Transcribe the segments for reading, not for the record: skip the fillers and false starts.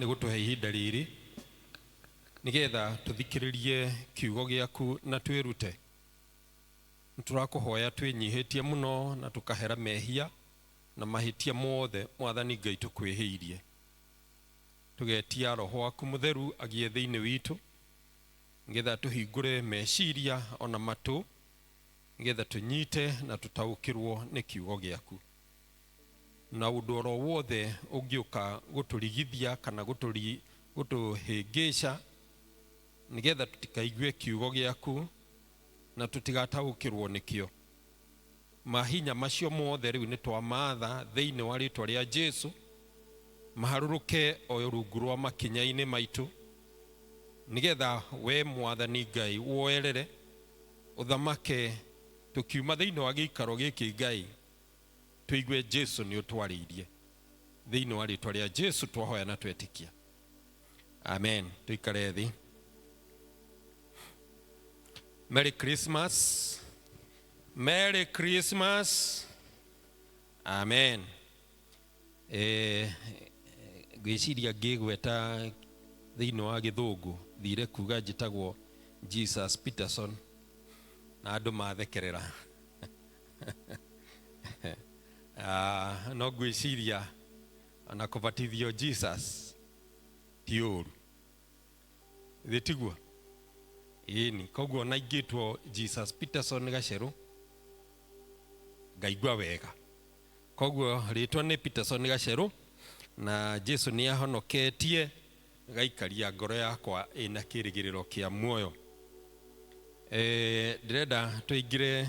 Nĩ gũtũhe ihinda rĩrĩ nĩgetha tũthikĩrĩrie kiugo gĩaku na twĩrute. Nĩ tũrakũhoya twĩnyihĩtie mũno na tũkahera mehia na mahĩtia mothe Mwathani Ngai tũkwĩhĩirie. Tũgetia Roho waku Mũtheru agĩe thĩinĩ witũ nĩgetha tũhingũre meciria ona matũ nĩgetha tũnyite na tũtaũkĩrwo nĩ kiugo gĩaku. Na ũndũ oro wothe ũngĩũka gũtũrigithia kana gũtũhĩngĩca nĩgetha tũtikaigue kiugo gĩaku na tũtigataũkĩrwo nĩkĩo. Mahinya macio mothe rĩu nĩ twamatha thĩinĩ wa rĩtwa rĩa Jesu, maharũrũke o rungu rwa makinya-inĩ maitũ, nĩgetha we Mwathani Ngai woerere ũthamake tũkiuma thĩinĩ wa gĩikaro gĩkĩ Ngai, tũigue Jesu nĩ ũtwarĩirie. Thĩinĩ wa rĩtwa rĩa Jesu twahoya na twetĩkia, amen. Tũikare thĩ. Merry Christmas, Merry Christmas, amen. Ngwĩciria ngĩgweta thĩinĩ wa gĩthũngũ thire kuga njĩtagwo Jesus Peterson na andũ mathekerera. Ah, no ngwĩciria ona kũbatithio Jesus ti ũru, thĩ tiguo? Ĩni, koguo ona ingĩtwo Jesus Peterson Gacerũ ngaigua wega. Koguo rĩtwa nĩ Peterson Gacerũ na Jesu nĩ ahonoketie gaikaria ngoro yakwa ĩna kĩrĩgĩrĩro kĩa muoyo. Ndĩrenda tũingĩre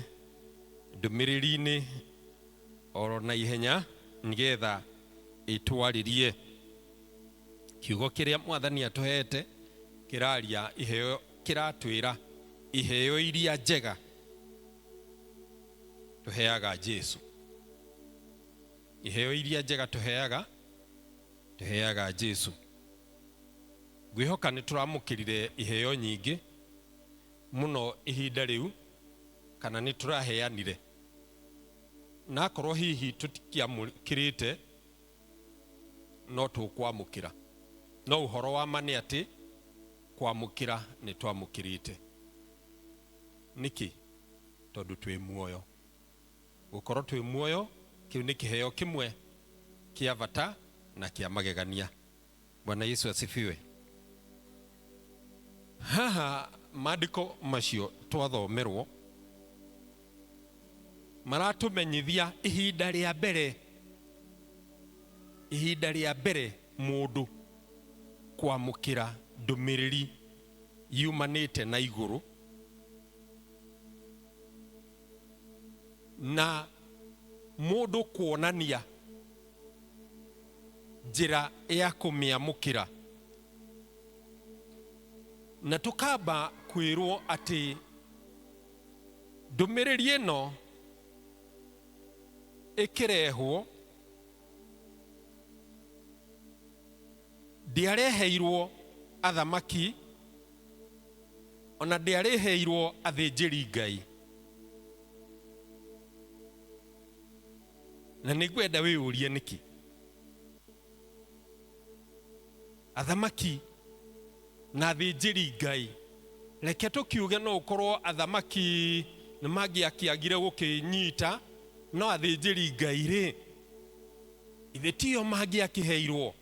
ndũmĩrĩri-inĩ oro na ihenya nĩgetha ĩtwarĩrie kiugo kĩrĩa Mwathani atũhete kĩraria iheo, kĩratwĩra iheo iria njega tũheaga Jesu, iheo iria njega tũheaga Jesu. Ngwĩhoka nĩ tũramũkĩrire iheo nyingĩ mũno ihinda rĩu, kana nĩ tũraheanire, na akorwo hihi tũtiamũkĩrĩte no tũkwamũkĩra, no ũhoro wa ma nĩ atĩ kwamũkĩra nĩ twamũkĩrĩte. Nĩkĩ? Tondũ twĩ muoyo. Gũkorwo twĩ muoyo kĩu nĩ kĩheo kĩmwe kĩa bata na kĩa magegania. Bwana Yesu asifiwe. Haha maandĩko macio twathomerwo maratũmenyithia ihinda rĩa mbere, ihinda rĩa mbere mũndũ kwamũkĩra ndũmĩrĩri yumanĩte na igũrũ na mũndũ kuonania njĩra ya kũmĩamũkĩra. Na tũkamba kwĩrwo atĩ ndũmĩrĩri ĩno ĩkĩrehwo ndĩareheirwo athamaki ona ndĩareheirwo athĩnjĩri Ngai. Na nĩ ngwenda wĩyũrie nĩkĩ athamaki na athĩnjĩri Ngai. Reke tũkiuge no ũkorwo athamaki nĩ mangĩakĩagire gũkĩnyita, no athĩnjĩri Ngai rĩ, ithe tio mangĩakĩheirwo?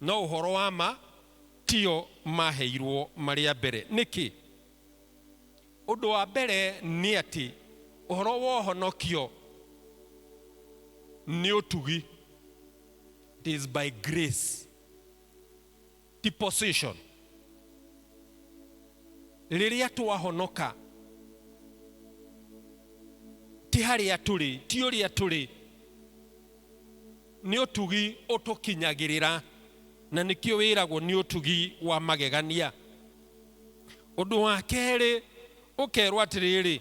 No ũhoro wa ma tio maheirwo marĩ a mbere. Nĩkĩ? Ũndũ wa mbere nĩ atĩ ũhoro wa ũhonokio nĩ ũtugi. It is by grace, ti position. Rĩrĩa twahonoka ti harĩa tũrĩ, ti ũrĩa tũrĩ, nĩ ũtugi ũtũkinyagĩrĩra, na nĩkĩo wĩragwo nĩ ũtugi wa magegania. Ũndũ wa kerĩ ũkerwo atĩrĩrĩ,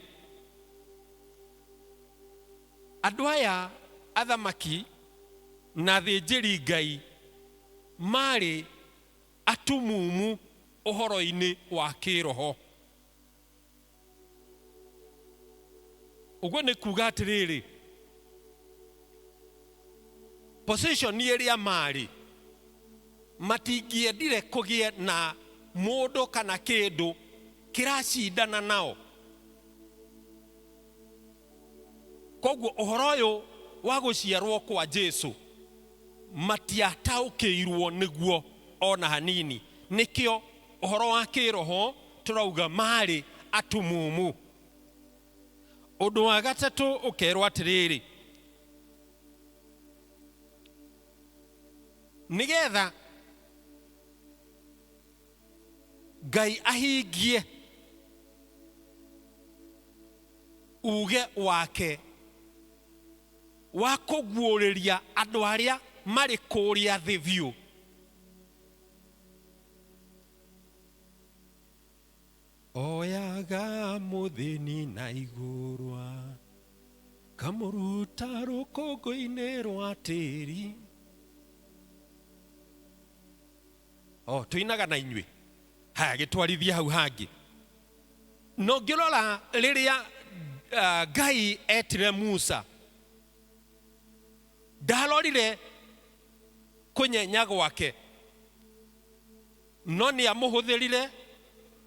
andũ aya athamaki na athĩnjĩri Ngai marĩ atumumu ũhoro-inĩ wa kĩroho. Ũguo nĩ kuga atĩrĩrĩ, position ĩrĩa marĩ Matingĩendire kũgĩe na mũndũ kana kĩndũ kĩracindana nao. Koguo ũhoro ũyũ wa gũciarwo kwa Jesu matiataũkĩirwo nĩguo ona hanini. Nĩkĩo ũhoro wa kĩroho tũrauga marĩ atumumu. Ũndũ wa gatatũ ũkerwo atĩrĩrĩ, nĩgetha Ngai ahingie uge wake wa kũguũrĩria andũ arĩa marĩ kũrĩa thĩ biũ, oyaga mũthĩni na igũrwa, kamũruta rũkũngũ-inĩ rwa tĩri. O tũinaga na inyuĩ haya gĩtwarithie hau hangĩ. Na ũngĩrora rĩrĩa Ngai etire Musa, ndarorire kũnyenya gwake, no nĩ amũhũthĩrire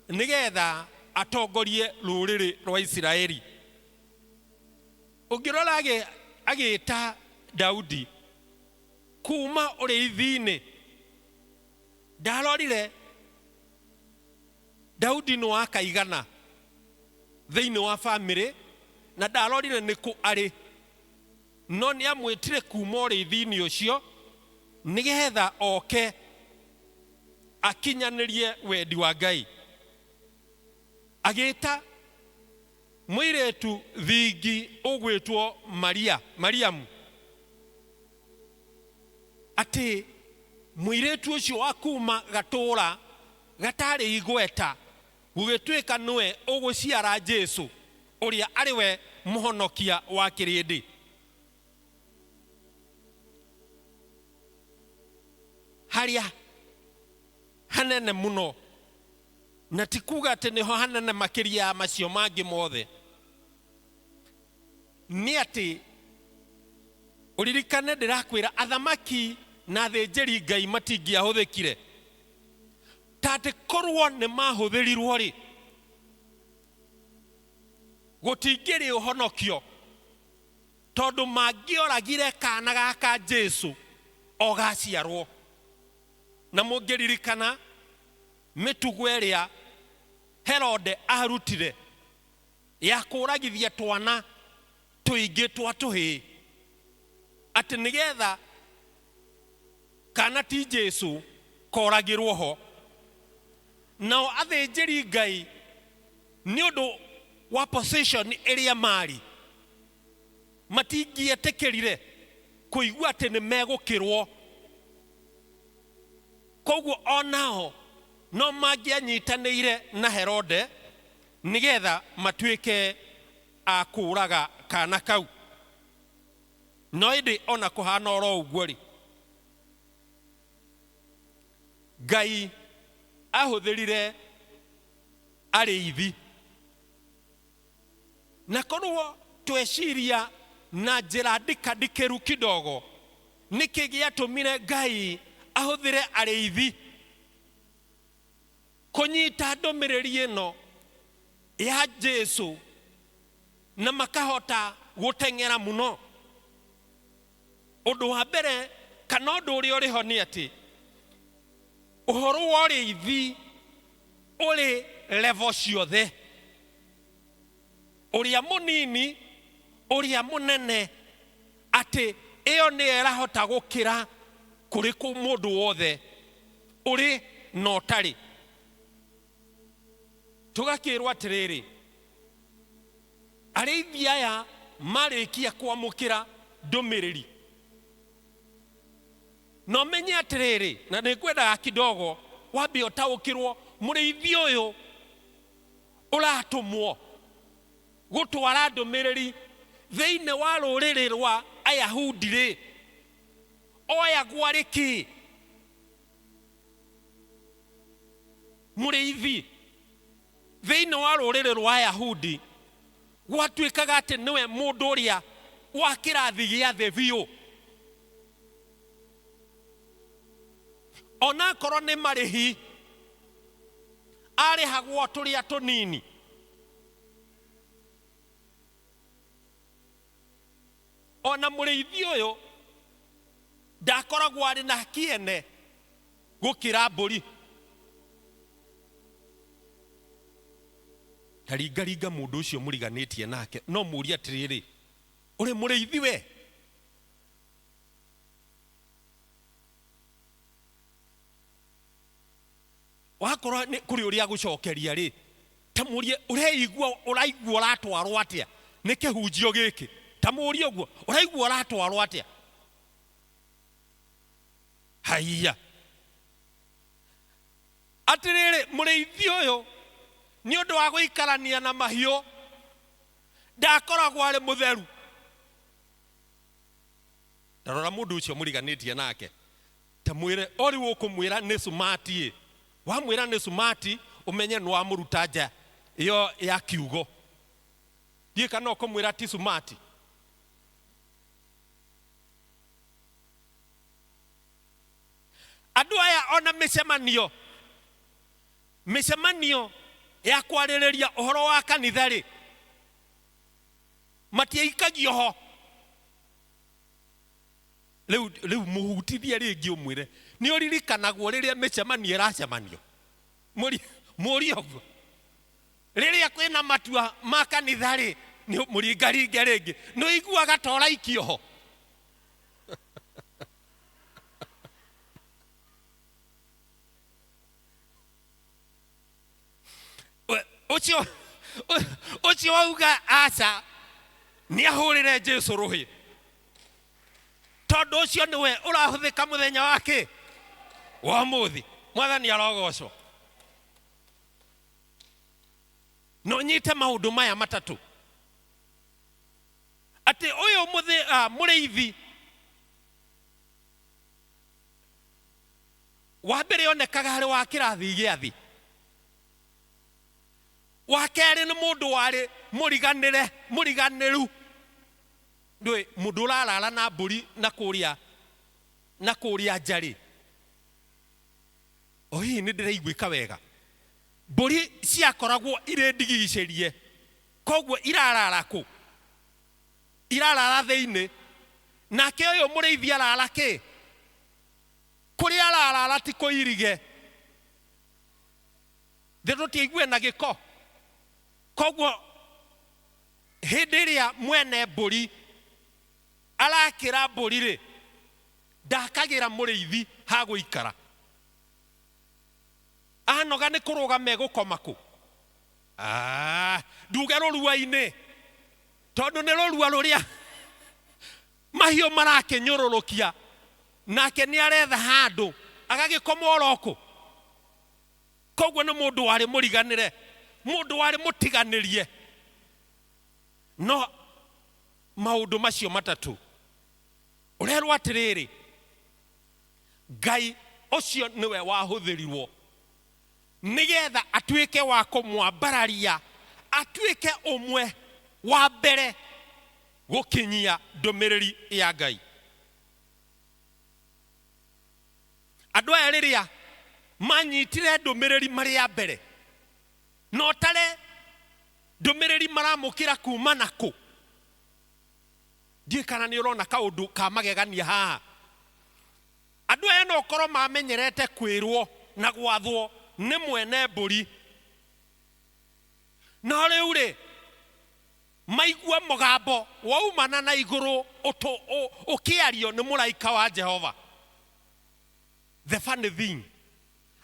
nĩgetha atongorie rũrĩrĩ rwa Isiraeli. Ũngĩrora agĩta Daudi kuma ũrĩithi-inĩ, ndarorire Daudi nĩ wakaigana thĩinĩ wa famĩlĩ, na ndarorire nĩ kũ arĩ, no nĩ amwĩtire kuma ũrĩithi-inĩ ũcio nĩgetha oke akinyanĩrie wendi wa Ngai. Agĩta mũirĩtu thingi ũgwĩtwo Maria, Mariamu, atĩ mũirĩtu ũcio wa kuma gatũũra gatarĩ igweta gũgĩtuĩka nĩwe ũgũciara Jesu ũrĩa arĩ we mũhonokia wa kĩrĩndĩ. Harĩa hanene mũno, na ti kuga atĩ nĩho hanene makĩria ya macio mangĩ mothe, nĩ atĩ ũririkane ndĩrakwĩra athamaki na athĩnjĩri Ngai matingĩahũthĩkire. Ta atĩ korwo nĩ mahũthĩrirwo rĩ, gũtingĩrĩ ũhonokio, tondũ mangĩoragire kana gaka Jesu o gaciarwo. Na mũngĩririkana mĩtugo ĩrĩa Herode arutire ya kũragithia twana tũingĩ twa tũhĩĩ, atĩ nĩgetha kana ti Jesu koragĩrwo ho. Nao athĩnjĩri Ngai nĩ ũndũ wa position ĩrĩa marĩ, matingĩetĩkĩrire kũigua atĩ nĩ megũkĩrwo. Koguo onao no mangĩanyitanĩire na Herode nĩgetha matuĩke a kũũraga kana kau. No ĩndĩ ona kũhana oro ũguo rĩ, Ngai ahũthĩrire arĩithi. Na korwo tweciria na njĩra ndikandikĩru kidogo, nĩkĩ gĩatũmire Ngai ahũthĩre arĩithi kũnyita ndũmĩrĩri ĩno ya Jesu na makahota gũteng'era mũno? Ũndũ wa mbere kana ũndũ ũrĩa ũrĩ ho nĩ atĩ ũhoro wa ũrĩithi ũrĩ level ciothe, ũrĩa mũnini ũrĩa mũnene, atĩ ĩyo nĩyo ĩrahota gũkĩra kũrĩ mũndũ wothe ũrĩ na ũtarĩ. Tũgakĩrwo atĩrĩrĩ, arĩithi aya marĩkia kwamũkĩra ndũmĩrĩri, na ũmenye atĩrĩrĩ, na nĩngwendaga kidogo wambe ũtaũkĩrwo, mũrĩithi ũyũ ũratũmwo gũtwara ndũmĩrĩri thĩinĩ wa rũrĩrĩ rwa Ayahudi rĩ, oyagwo arĩ kĩ? Mũrĩithi thĩinĩ wa rũrĩrĩ rwa Ayahudi gwatuĩkaga atĩ nĩwe mũndũ ũrĩa wa kĩrathi gĩa thĩ biũ. Onakorwo nĩ marĩhi arĩhagwo tũrĩa tũnini. Ona mũrĩithi ũyũ ndakoragwo arĩ na kĩene gũkĩra mbũri. Ta ringaringa mũndũ ũcio mũriganĩtie nake, no mũrie atĩrĩrĩ, ũrĩ mũrĩithi we? Wakorwo nĩ kũrĩ ũrĩa agũcokeria rĩ, ta mũrie ũreigua, ũraigua ũratwarwo atĩa nĩ kĩhunjio gĩkĩ? Ta mũrie ũguo, ũraigua ũratwarwo atĩa? Haiya, atĩrĩrĩ, mũrĩithi ũyũ nĩ ũndũ wa gũikarania na mahiũ ndakoragwo arĩ mũtheru. Tarora mũndũ ũcio mũriganĩtie nake, ta mwĩre o rĩu ũkũmwĩra nĩ sumati ĩ, wamwĩra nĩ sumati ũmenye nĩ wamũruta nja ĩyo ya kiugo. Ndiũĩ kana ũkũmwĩra ti sumati. Andũ aya ona mĩcemanio, mĩcemanio ya kwarĩrĩria ũhoro wa kanitha rĩ, matiaikagio ho. Rĩu, rĩu mũhutithie rĩngĩ ũmwĩre nĩ ũririkanagwo rĩrĩa mĩcemanio ĩracemanio. Mũrie, mũrie ũguo. Rĩrĩa kwĩna matua ma kanitha rĩ, nĩ mũringaringe rĩngĩ, nĩ ũiguaga ta ũraikio ho. Ũcio, ũcio wauga aca, nĩ ahũrĩre Jesu rũhĩ, tondũ ũcio nĩwe ũrahũthĩka mũthenya wa kĩ wa ũmũthĩ. Mwathani arogocwo. Na ũnyite maũndũ maya matatũ, atĩ ũyũ mũrĩithi wa mbere onekaga harĩ wa kĩrathi gĩa thĩ, wa kerĩ nĩ mũndũ warĩ mũriganĩre, mũriganĩru. Ndũĩ mũndũ ũrarara na mbũri na kũrĩa, na kũrĩa nja rĩ, o hihi nĩ ndĩraiguĩka wega? Mbũri ciakoragwo irĩ ndigicĩrie, koguo irarara kũ? Irarara thĩinĩ. Nake ũyũ mũrĩithi arara kĩ? Kũrĩa ararara ti kũirige. Thĩ tũtiaigue na gĩko. Koguo hĩndĩ ĩrĩa mwene mbũri arakĩra mbũri rĩ, ndakagĩra mũrĩithi ha gũikara. Anoga nĩ kũrũgama egũkoma kũ? Nduge rũrua-inĩ, tondũ nĩ rũrua rũrĩa mahiũ marakĩnyũrũrũkia, nake nĩ aretha handũ agagĩkoma oro kũ. Koguo nĩ mũndũ warĩ mũriganĩre, mũndũ warĩ mũtiganĩrie. No maũndũ macio matatũ ũrerwo atĩrĩrĩ, Ngai ũcio nĩwe wahũthĩrirwo nĩgetha atuĩke wa kũmwambararia, atuĩke ũmwe wa mbere gũkinyia ndũmĩrĩri ya Ngai. Andũ aya rĩrĩa manyitire ndũmĩrĩri marĩ a mbere, na ũtare ndũmĩrĩri maramũkĩra kuma na kũ? Ndiũĩ kana nĩ ũrona kaũndũ ka magegania haha. Andũ aya no ũkorwo mamenyerete kwĩrwo na gwathwo nĩ mwene mbũri, no rĩu rĩ, maigua mũgambo waumana na igũrũ ũkĩario nĩ mũraika wa Jehova. The funny thing,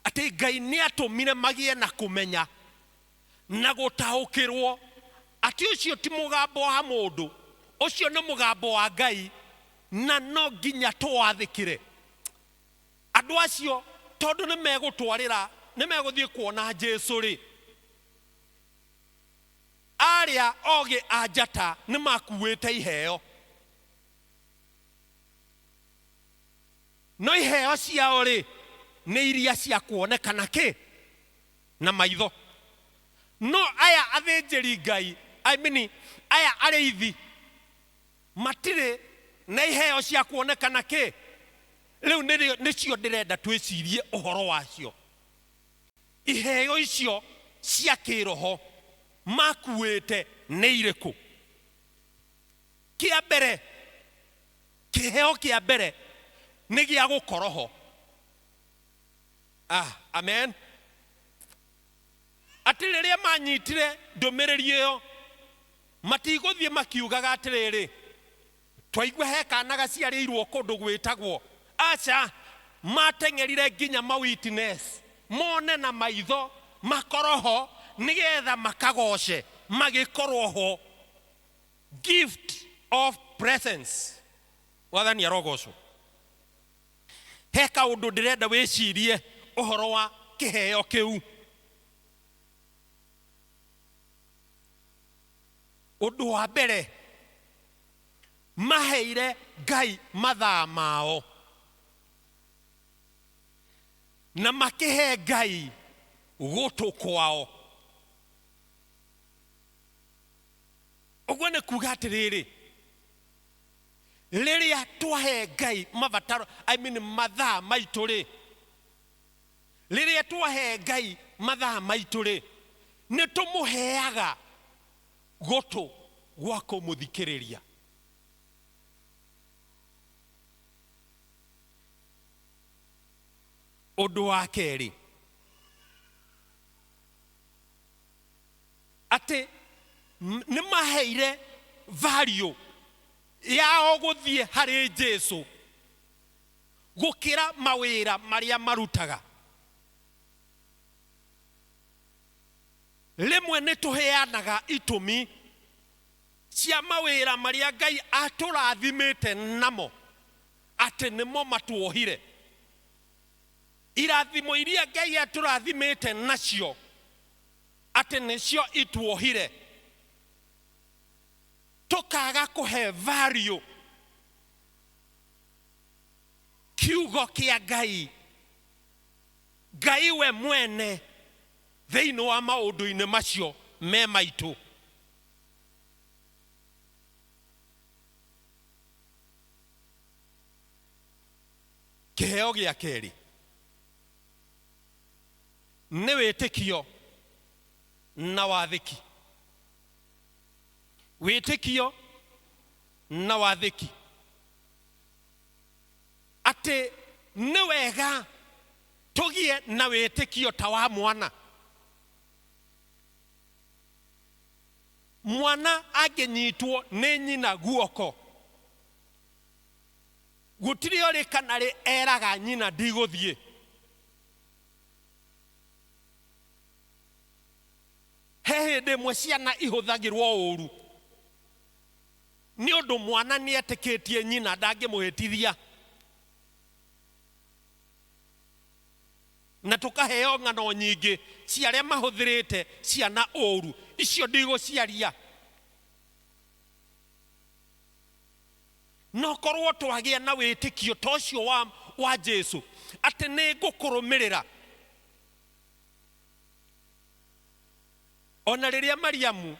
atĩ Ngai nĩ atũmire magĩe na kũmenya na gũtaũkĩrwo atĩ ũcio ti mũgambo wa mũndũ, ũcio nĩ mũgambo wa Ngai, na no nginya tũwathĩkĩre. Andũ acio tondũ nĩ megũtwarĩra, nĩ megũthiĩ kuona Jesu rĩ, arĩa ogĩ a njata nĩ makuĩte iheo. No iheo ciao rĩ, nĩ iria cia kuonekana kĩ? Na maitho. No aya athĩnjĩri Ngai, I mean, aya arĩithi matirĩ na iheo cia kuonekana kĩ? Rĩu nĩcio ndĩrenda twĩcirie ũhoro wacio. Iheo icio cia kĩroho makuĩte nĩ irĩkũ? Kĩa mbere, kĩheo kĩa mbere nĩ gĩa gũkorwo ho. Ah, amen. Atĩ rĩrĩa manyitire ndũmĩrĩri ĩyo, matigũthiĩ makiugaga atĩrĩrĩ, twaigua he kana gaciarĩirwo kũndũ gwĩtagwo. Aca, mateng'erire nginya ma witness, mone na maitho, makorwo ho, nĩgetha makagoce magĩkorwo ho. Gift of presence. Wathani arogocwo. He kaũndũ ndĩrenda wĩcirie ũhoro wa kĩheo kĩu. Ũndũ wa mbere, maheire Ngai mathaa mao na makĩhe Ngai gũtũ kwao. Ũguo nĩ kuga atĩrĩrĩ, rĩrĩa twahe Ngai mabataro, I mean mathaa maitũ rĩ, rĩrĩa twahe Ngai mathaa maitũ rĩ, nĩ tũmũheaga gũtũ gwa kũmũthikĩrĩria. Ũndũ wa kerĩ, atĩ nĩ maheire value yao gũthiĩ harĩ Jesu gũkĩra mawĩra marĩa marutaga. Rĩmwe nĩ tũheanaga itũmi cia mawĩra marĩa Ngai atũrathimĩte namo atĩ nĩmo matuohire. Irathimo iria Ngai atũrathimĩte nacio atĩ nĩcio ituohire, tũkaga kũhe value kiugo kĩa Ngai, Ngai we mwene thĩinĩ wa maũndũ-inĩ macio me maitũ. Kĩheo gĩa kerĩ nĩ wĩtĩkio na wathĩki. Wĩtĩkio na wathĩki, atĩ nĩ wega tũgĩe na wĩtĩkio ta wa mwana. Mwana angĩnyitwo nĩ nyina guoko, gũtirĩ orĩ kana rĩ eraga nyina ndigũthiĩ. He hĩndĩ ĩmwe ciana ihũthagĩrwo ũru nĩ ũndũ mwana nĩ etĩkĩtie nyina ndangĩmũhĩtithia, na tũkaheo ng'ano nyingĩ cia arĩa mahũthĩrĩte ciana ũru. Icio ndigũciaria. No korwo twagĩa na wĩtĩkio ta ũcio wa Jesu atĩ nĩ ngũkũrũmĩrĩra. Ona rĩrĩa Mariamu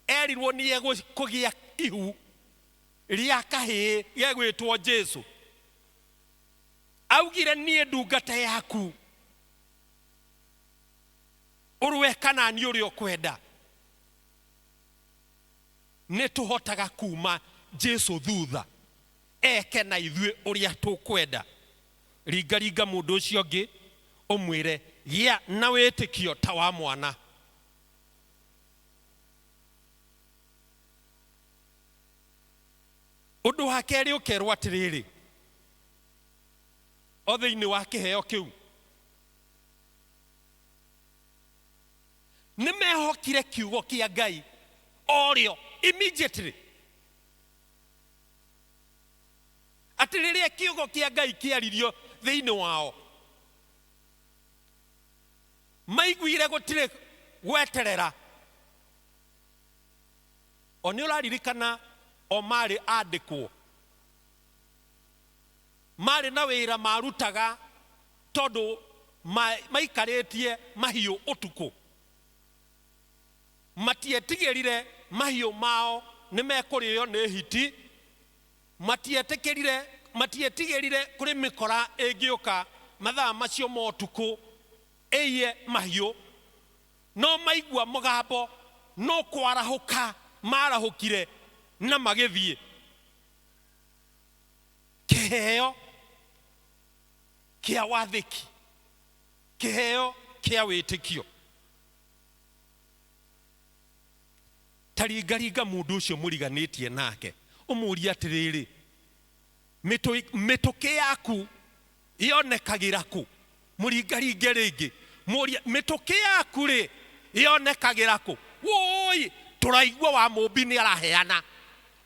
erirwo nĩ egũkũgĩa ihu rĩa kahĩĩ gegwĩtwo Jesu, augire niĩ ndungata yaku, ũrũe kana niĩ ũrĩa ũkwenda. Nĩ tũhotaga kuma Jesu thutha eke na ithuĩ ũrĩa tũkwenda. Ringaringa mũndũ ũcio ũngĩ ũmwĩre gĩa na wĩtĩkio ta wa mwana. Ũndũ wa kerĩ ũkerwo atĩrĩrĩ, o thĩinĩ wa kĩheo kĩu nĩ mehokire kiugo kĩa Ngai o rĩo immediately, atĩ rĩrĩa kiugo kĩa Ngai kĩaririo thĩinĩ wao maiguire gũtirĩ gweterera. O nĩ ũraririkana o marĩ andĩkwo, marĩ na wĩra marutaga tondũ maikarĩtie mahiũ ũtukũ. Matietigĩrire mahiũ mao nĩ mekũrĩo nĩ hiti, matietikĩrire Matietigĩrire kũrĩ mĩkora ĩngĩũka mathaa macio ma ũtukũ ĩiye mahiũ, no maigua mũgambo no kwarahũka marahũkire na magĩthiĩ. Kĩheo kĩa wathĩki, kĩheo kĩa wĩtĩkio. Ta ringaringa mũndũ ũcio mũriganĩtie nake, ũmũrie atĩrĩrĩ, mĩtũkĩ yaku yonekagĩra kũ? Mũringaringe rĩngĩ, mũrie, mĩtũkĩ yaku rĩ yonekagĩra kũ? Wũi, tũraigua wa Mũmbi nĩ araheana.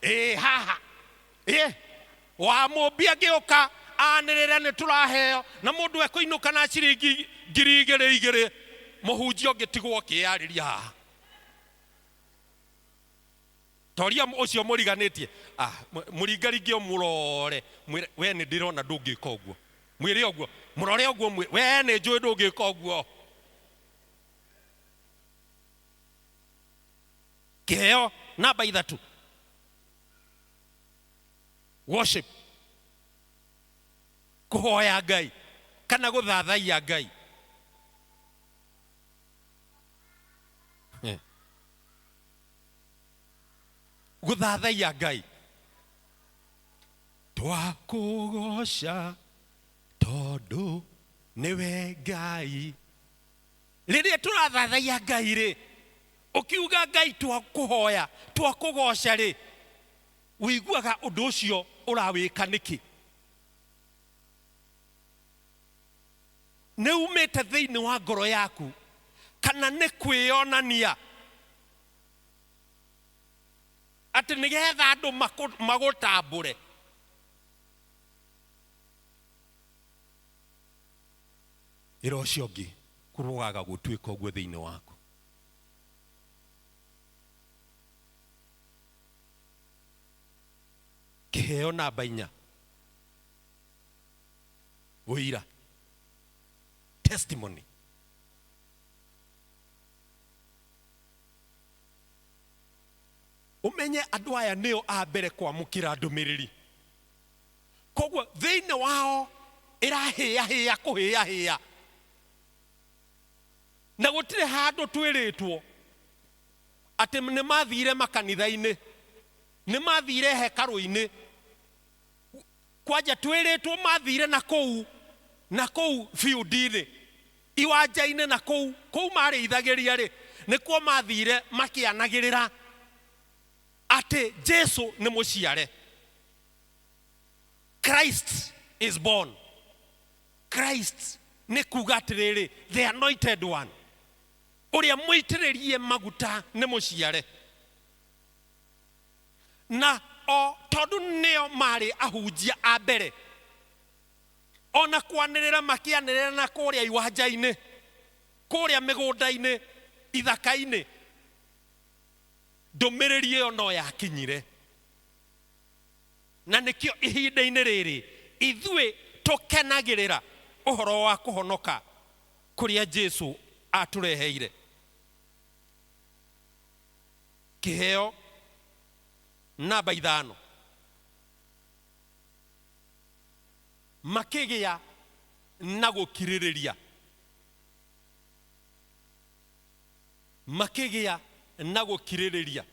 Ĩĩ haha. Ĩĩ, wa Mũmbi angĩũka anĩrĩre nĩ tũraheo, na mũndũ ekũinũka na ciringi 2000 igĩrĩ, mũhunjia ũngĩtigwo akĩyarĩria haha. Toria ũcio mũriganĩtie, ah, mũringaringe ũmũrore, mwĩre, we nĩ ndĩrona ndũngĩka ũguo. Mwĩre ũguo, mũrore ũguo, we nĩ njũĩ ndũngĩka ũguo. Kĩheo namba 3, worship, kũhoya Ngai kana gũthathaiya Ngai. Gũthathaiya Ngai, twakũgoca tondũ nĩwe Ngai. Rĩrĩa tũrathathaiya Ngai rĩ, ũkiuga Ngai twakũhoya, twakũgoca rĩ, ũiguaga ũndũ ũcio ũrawĩka nĩkĩ? Nĩ umĩte thĩinĩ wa ngoro yaku kana nĩ kwĩyonania atĩ nĩgetha andũ magũtambũre? Ĩra ũcio ũngĩ kũrogaga gũtuĩka ũguo thĩinĩ waku. Kĩheo namba 4, ũira, testimony. Ũmenye andũ aya nĩo a mbere kwamũkĩra ndũmĩrĩri, koguo thĩinĩ wao ĩrahĩahĩa kũhĩahĩa, na gũtirĩ handũ twĩrĩtwo atĩ nĩ mathire makanitha-inĩ, nĩ mathire hekarũ-inĩ. Kwanja twĩrĩtwo mathire na kũu, na kũu biũndi-inĩ, iwanja-inĩ, na kũu kũu marĩithagĩria rĩ, nĩkuo mathire makĩanagĩrĩra atĩ Jesu nĩ mũciare. Christ is born. Christ nĩ kuga atĩrĩrĩ, the anointed one, ũrĩa mũitĩrĩrie maguta nĩ mũciare. Na o tondũ nĩo marĩ ahunjia a mbere, ona kwanĩrĩra makĩanĩrĩra na kũrĩa iwanja-inĩ, kũrĩa mĩgũnda-inĩ, ithaka-inĩ, ndũmĩrĩri ĩyo no yakinyire. Na nĩkĩo ihinda-inĩ rĩrĩ ithuĩ tũkenagĩrĩra ũhoro wa kũhonoka kũrĩa Jesu atũreheire. Kĩheo namba 5, makĩgĩa na gũkirĩrĩria. Makĩgĩa na gũkirĩrĩria.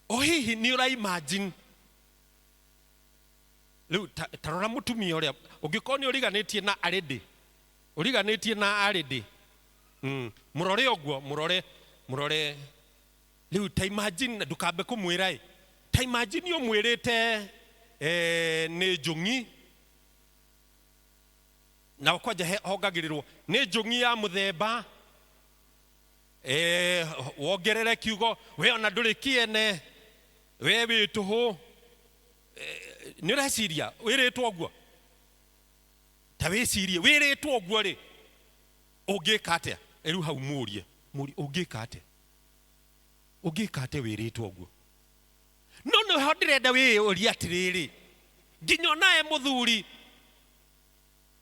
O hihi nĩ ũra imagine rĩu ta rora mũtumia ũrĩa ũngĩkorwo nĩ ũriganĩtie na arĩndĩ, ũriganĩtie na arĩndĩ, mũrore ũguo, mũrore, mũrore rĩu ta imagine, ndũkambe kũmwĩra ĩ, ta imagine ũmwĩrĩte, nĩ njũng'i, na kwanja hongagĩrĩrwo nĩ njũng'i ya mũthemba, wongerere kiugo we ona ndũrĩ kĩene, we wĩ tũhũ. Nĩ ũreciria wĩrĩtwo ũguo? Ta wĩcirie wĩrĩtwo ũguo rĩ, ũngĩka atĩa? Rĩu hau mũrie, mũrie ũngĩka atĩa? Ũngĩka atĩa wĩrĩtwo ũguo? No nĩho ndĩrenda wĩyũrie atĩrĩrĩ, nginya onawe mũthuri,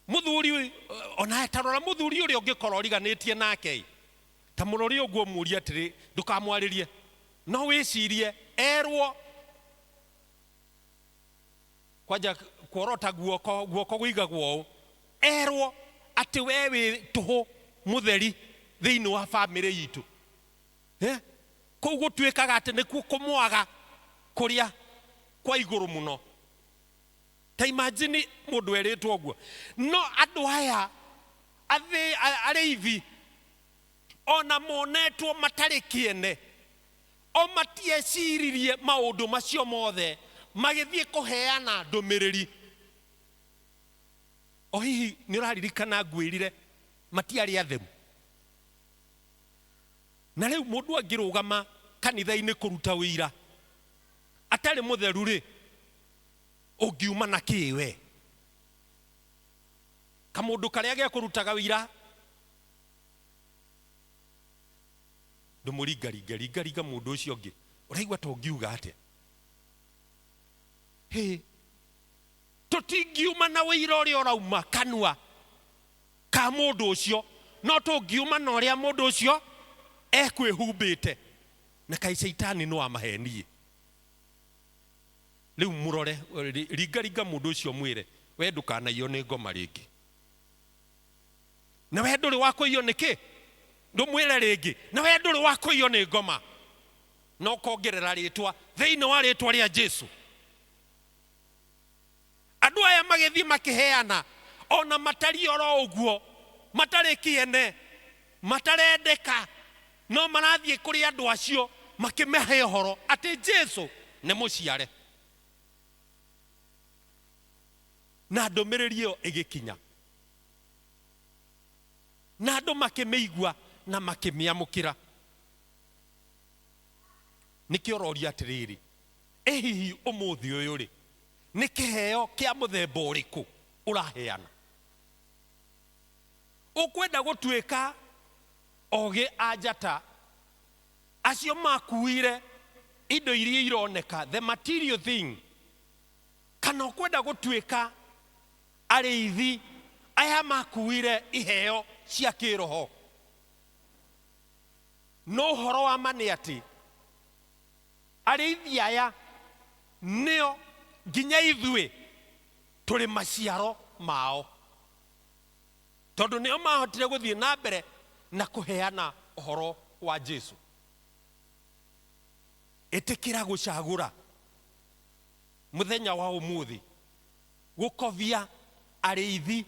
mũthuri onawe ta rora mũthuri ũrĩa ũngĩkorwo ũriganĩtie nake, ta mũrore ũguo mũrie atĩrĩ, ndũkamwarĩrie, no wĩcirie erwo Kwanja kuorota guoko guoko guigagwo ũũ, erwo atĩ we wĩ tũhũ mũtheri thĩinĩ wa bamĩrĩ itũ. Eh? Kũu gũtuĩkaga atĩ nĩkuo kũmwaga kũrĩa kwa igũrũ mũno. Ta imagine mũndũ erĩtwo ũguo. No andũ aya arĩithi ona monetwo matarĩ kĩene, o matieciririe maũndũ macio mothe magĩthiĩ kũheana ndũmĩrĩri. O hihi nĩ ũraririkana ngwĩrire matiarĩ atheru? Na rĩu mũndũ angĩrũgama kanitha-inĩ kũruta ũira atarĩ mũtheru rĩ, ũngiuma na kĩ we? Kamũndũ karĩa gekũrutaga ũira ndũmũringaringe, ringaringa mũndũ ũcio ũngĩ, ũraigua ta ũngiuga atĩa? Hĩ, tũtingiuma na ũira ũrĩa ũrauma kanua ka mũndũ ũcio, no tũngiuma na ũrĩa mũndũ ũcio ekwĩhumbĩte. Na kaĩ caitani no amahenie. Rĩu mũrore, ringaringa mũndũ ũcio mwĩre, we ndũkanaiywo nĩ ngoma rĩngĩ. Na we ndũrĩ wa kũiywo nĩ kĩ? Ndũmwĩre rĩngĩ, na we ndũrĩ wa kũiywo nĩ ngoma. Na ũkongerera rĩtwa thĩinĩ wa rĩtwa rĩa Jesu. Andũ aya magĩthiĩ makĩheana ona matariĩ oro ũguo, matarĩ kĩene, matarendeka, no marathiĩ kũrĩ andũ acio makĩmahe ũhoro atĩ Jesu nĩ mũciare. Na ndũmĩrĩri ĩyo ĩgĩkinya, na andũ makĩmĩigua na makĩmĩamũkĩra. Nĩkĩo ũroria atĩrĩrĩ, ĩ hihi ũmũthĩ ũyũ rĩ, nĩ kĩheo kĩa mũthemba ũrĩkũ ũraheana? Ũkwenda gũtuĩka ogĩ a njata acio makuire indo iria ironeka, the material thing, kana ũkwenda gũtuĩka arĩithi aya makuire iheo cia kĩroho? No ũhoro wa ma nĩ atĩ arĩithi aya nĩo nginya ithuĩ tũrĩ maciaro mao, tondũ nĩo mahotire gũthiĩ na mbere na kũheana ũhoro wa Jesu. Ĩtĩkĩra gũcagũra mũthenya wa ũmũthĩ gũkobia arĩithi,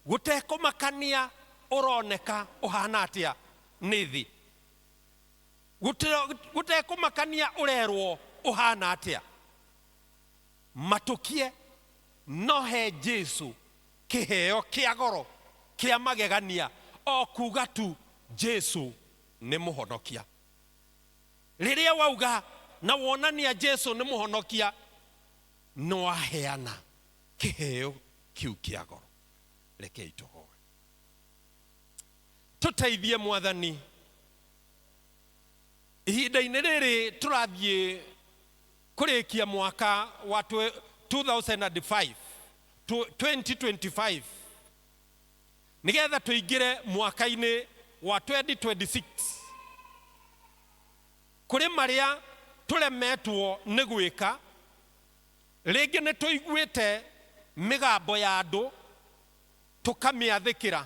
gũtekũmakania ũroneka ũhana atĩa nĩ thĩ, gũtekũmakania ũrerwo ũhana atĩa, matũkie no he Jesu kĩheo kĩa goro kĩa magegania, o kuga tu Jesu nĩ mũhonokia. Rĩrĩa wauga na wonania Jesu nĩ mũhonokia, nĩ waheana kĩheo kĩu kĩa goro. Rekei tũhoe. Tũteithie Mwathani ihinda-inĩ rĩrĩ tũrathiĩ kũrĩkia mwaka wa 2005, 2025, nĩgetha tũingĩre mwaka-inĩ wa 2026. Kũrĩ marĩa tũremetwo nĩ gwĩka, rĩngĩ nĩ tũiguĩte mĩgambo ya andũ tũkamĩathĩkĩra,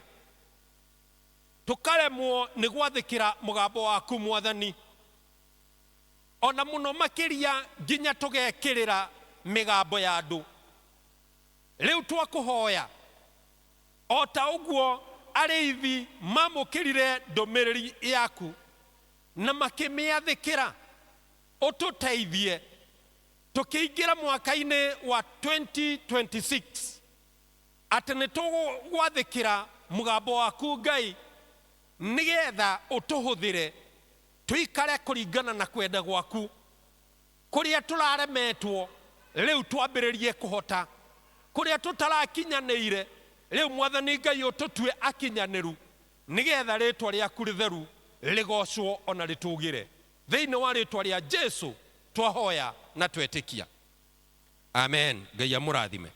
tũkaremwo nĩ gwathĩkĩra mũgambo waku Mwathani, ona mũno makĩria nginya tũgekĩrĩra mĩgambo ya andũ. Rĩu twakũhoya o ta ũguo arĩithi mamũkĩrire ndũmĩrĩri yaku na makĩmĩathĩkĩra, ũtũteithie tũkĩingĩra mwaka-inĩ wa 2026 atĩ nĩ tũgwathĩkĩra mũgambo waku Ngai, nĩgetha ũtũhũthĩre tũikare kũringana na kwenda gwaku. Kũrĩa tũraremetwo rĩu twambĩrĩrie kũhota, kũrĩa tũtarakinyanĩire rĩu Mwathani Ngai ũtũtue akinyanĩru, nĩgetha rĩtwa rĩaku rĩtheru rĩgocwo ona rĩtũgĩre. Thĩinĩ wa rĩtwa rĩa Jesu twahoya na twetĩkia, amen. Ngai amũrathime.